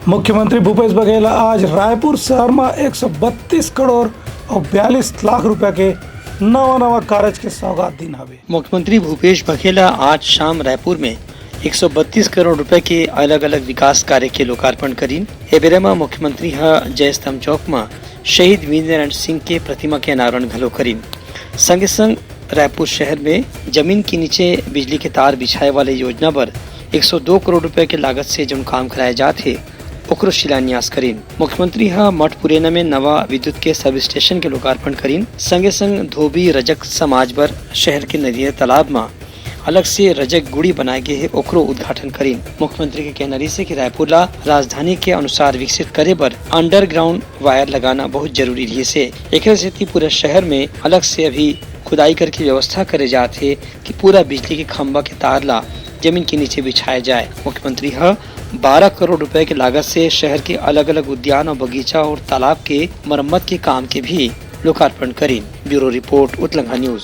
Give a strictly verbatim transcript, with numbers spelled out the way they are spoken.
मुख्यमंत्री भूपेश बघेल ह आज रायपुर शहर म एक सौ बत्तीस करोड़ अउ बयालीस लाख रुपया के नवा नवा कारज के सौगात दिन हवे। मुख्यमंत्री भूपेश बघेल ह आज शाम रायपुर में एक सौ बत्तीस करोड़ रुपए के अलग-अलग विकास कार्य के लोकार्पण करीन। ए बेरा म मुख्यमंत्री ह जय स्तंभ चौक म शहीद वीरनारायण सिंह के प्रतिमा के अनावरण घलो करीन। संगे संग रायपुर शहर में जमीन के नीचे बिजली के तार बिछाए वाले योजना बर एक सौ दो करोड़ रुपए के लागत से जौन काम कराए जात हे, ओकरो शिलान्यास करीन। मुख्यमंत्री ह मठ पुरैना में नवा विद्युत के सब स्टेशन के लोकार्पण करीन। संगे संग धोबी रजक समाज बर शहर के नदिया तालाब म अलग से रजक गुड़ी बनाए गे हे, ओकरो उद्घाटन करीन। मुख्यमंत्री के कहना रहिस हे कि रायपुर ला राजधानी के अनुसार विकसित करे बर अंडरग्राउंड वायर लगाना बहुत जरूरी रहिस हे। एकरे सेती पूरा शहर में अलग से अभी खुदाई करके व्यवस्था करे जात हे कि पूरा बिजली के खंभा के तार ला जमीन के नीचे बिछाए जाए। मुख्यमंत्री ह बारह करोड़ रुपए के लागत से शहर के अलग-अलग उद्यान और बगीचा और तालाब के मरम्मत के काम के भी लोकार्पण करीन। ब्यूरो रिपोर्ट, उतलंघा न्यूज।